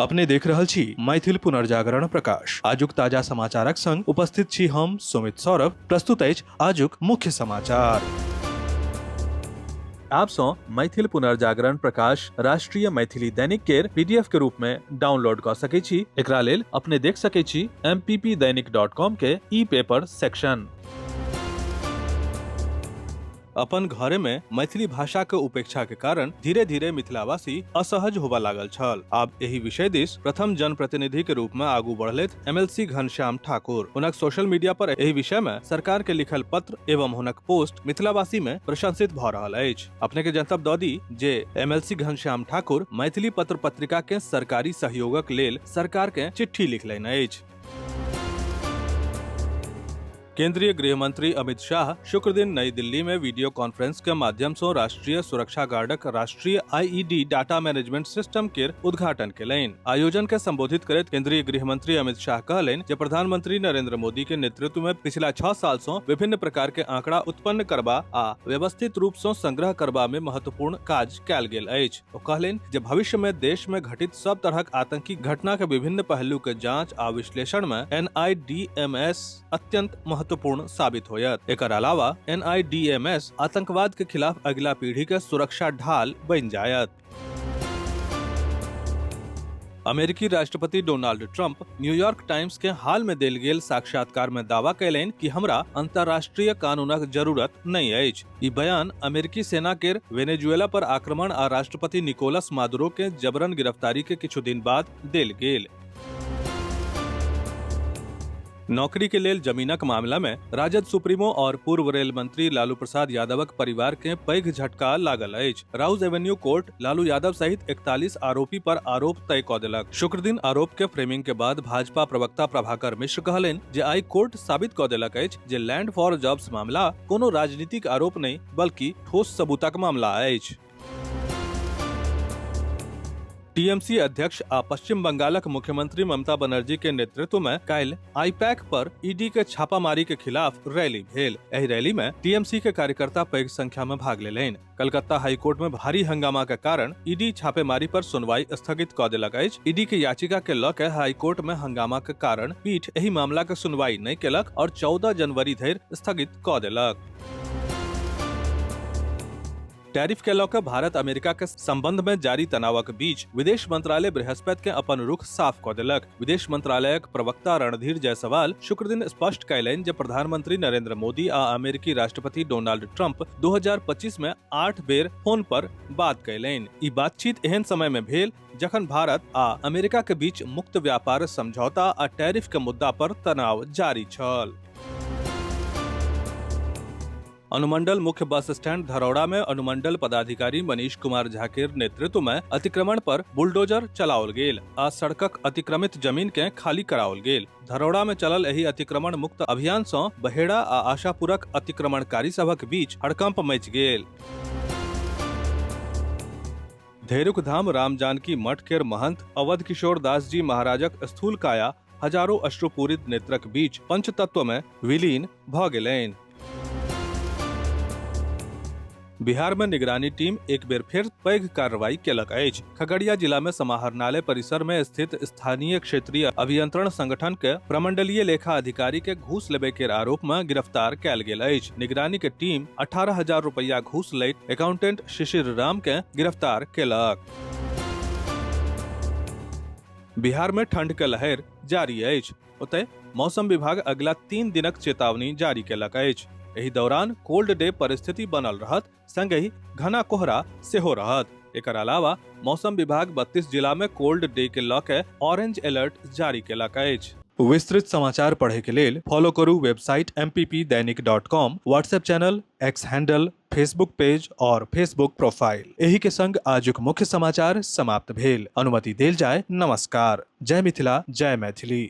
अपने देख रहल छी मैथिल पुनर्जागरण प्रकाश। आजुक ताजा समाचारक संग उपस्थित छी हम सुमित सौरभ। प्रस्तुत अछि आजुक मुख्य समाचार। आप सँ मैथिल पुनर्जागरण प्रकाश राष्ट्रीय मैथिली दैनिक केर पीडीएफ के रूप में डाउनलोड कऽ सकै छी। एकरा लेल अपने देख सकै छी mppdainik.com के ई पेपर सेक्शन। अपन घरे में मैथिली भाषा के उपेक्षा के कारण धीरे धीरे मिथिलावासी असहज होबा लागल छल। आब एहि विषय दिस प्रथम जनप्रतिनिधि के रूप में आगू बढ़लथि एमएलसी घनश्याम ठाकुर। हुनक सोशल मीडिया पर एहि विषय में सरकार के लिखल पत्र एवं हुनक पोस्ट मिथिलावासी में प्रशंसित भ रहल अछि। अपने के जनतब द दी जे एमएलसी घनश्याम ठाकुर मैथिली पत्र पत्रिका के सरकारी सहयोगक लेल सरकार के चिट्ठी लिखलनि अछि। केंद्रीय गृह मंत्री अमित शाह शुक्र दिन नई दिल्ली में वीडियो कॉन्फ्रेंस के माध्यम से राष्ट्रीय सुरक्षा गार्डक राष्ट्रीय आईईडी डाटा मैनेजमेंट सिस्टम के उद्घाटन केलनि। आयोजन के संबोधित करैत केंद्रीय गृह मंत्री अमित शाह कहलनि जे प्रधानमंत्री नरेंद्र मोदी के नेतृत्व में पिछला 6 साल से विभिन्न प्रकार के आंकड़ा उत्पन्न करबा आ व्यवस्थित रूप से संग्रह करबा में महत्वपूर्ण काज कयल गेल अछि। ओ कहलनि जे भविष्य में देश में घटित सब तरहक आतंकी घटना के विभिन्न पहलू के जांच आ विश्लेषण में एनआईडीएमएस अत्यंत महत्वपूर्ण साबित होयत। एकर अलावा एनआईडीएमएस आतंकवाद के खिलाफ अगिला पीढ़ी के सुरक्षा ढाल बनि जायत। अमेरिकी राष्ट्रपति Donald Trump New York times के हाल में देल गेल साक्षात्कार में दावा कयलनि कि हमरा अंतर्राष्ट्रीय कानूनक जरूरत नहि अछि। ई बयान अमेरिकी सेना के वेनेजुएला पर आक्रमण आ राष्ट्रपति निकोलस मादुरो के जबरन गिरफ्तारी के किछु दिन बाद देल गेल। नौकरी के लेल जमीनक मामला में राजद सुप्रीमो और पूर्व रेल मंत्री लालू प्रसाद यादवक परिवार के पैघ झटका लागल अछि। Rouse Avenue court Lalu Yadav सहित 41 आरोपी पर आरोप तय क देलक। शुक्र दिन आरोप के फ्रेमिंग के बाद भाजपा प्रवक्ता प्रभाकर मिश्र कहलनि जे आई कोर्ट साबित क देलक अछि जे लैंड फॉर जॉब्स मामला कोनो राजनीतिक आरोप नहि बल्कि ठोस सबूतक मामला अछि। टीएमसी अध्यक्ष आ पश्चिम बंगालक मुख्यमंत्री ममता बनर्जी के नेतृत्व में काल्हि आईपैक पर ईडी के छापामारी के खिलाफ रैली भेल। एहि रैली में टीएमसी के कार्यकर्ता पैघ संख्या में भाग लेलनि। कलकत्ता हाईकोर्ट में भारी हंगामा के कारण ईडी छापेमारी पर सुनवाई स्थगित क देलक अछि। ईडी के याचिका के ल के हाईकोर्ट में हंगामा के कारण पीठ एहि मामला के सुनवाई नहि केलक और 14 जनवरी धरि स्थगित क देलक। टैरिफ के लऽ कऽ भारत अमेरिका के संबंध में जारी तनावक बीच विदेश मंत्रालय बृहस्पति के अपन रुख साफ कऽ देलक। विदेश मंत्रालयक प्रवक्ता रणधीर जायसवाल शुक्र दिन स्पष्ट कयलनि जे प्रधानमंत्री नरेंद्र मोदी आ अमेरिकी राष्ट्रपति डोनाल्ड ट्रंप 2025 में 8 बेर फोन पर बात कयलनि। ई बातचीत एहन समय में भेल जखन भारत आ अमेरिका के बीच मुक्त व्यापार समझौता आ टैरिफ के मुद्दा पर तनाव जारी छल। अनुमंडल मुख्य बस स्टैंड धरौड़ा में अनुमंडल पदाधिकारी मनीष कुमार झा के नेतृत्व में अतिक्रमण पर बुलडोजर चलाओल गेल आ सड़कक अतिक्रमित जमीन के खाली कराओल गेल। धरौड़ा में चलल एहि अतिक्रमण मुक्त अभियान सँ बहेड़ा आ आशापुरक अतिक्रमणकारी सभक बीच हड़कंप मचि गेल। धेरुक धाम राम जानकी मठ केर महंत अवध किशोर दास जी महाराजक स्थूल काया हजारों अश्रुपूरित नेत्रक बीच पंचतत्व में विलीन भ गेलनि। बिहार में निगरानी टीम एक बेर फेर पैघ कार्रवाई केलक अछि। खगड़िया जिला में समाहरणालय परिसर में स्थित स्थानीय क्षेत्रीय अभियंत्रण संगठन के प्रमंडलीय लेखा अधिकारी के घूस लेबे के आरोप में गिरफ्तार कयल गेल अछि। निगरानी के टीम 18,000 रुपया घूस लैत अकाउंटेंट शिशिर राम के गिरफ्तार केलक। बिहार में ठंड के लहर जारी अछि। ओतय मौसम विभाग अगिला 3 दिनक चेतावनी जारी केलक अछि। एहि दौरान कोल्ड डे परिस्थिति बनल रहत, संगहि घना कोहरा सेहो रहत। एकर अलावा मौसम विभाग 32 जिला में कोल्ड डे के लऽ के ऑरेंज अलर्ट जारी केलक अछि। विस्तृत समाचार पढ़े के लेल फॉलो करू website mppdainik.com, WhatsApp channel, X handle, Facebook page और फेसबुक प्रोफाइल। एही के संग आजुक मुख्य समाचार समाप्त भेल। अनुमति देल जाय। नमस्कार। जय मिथिला, जय मैथिली।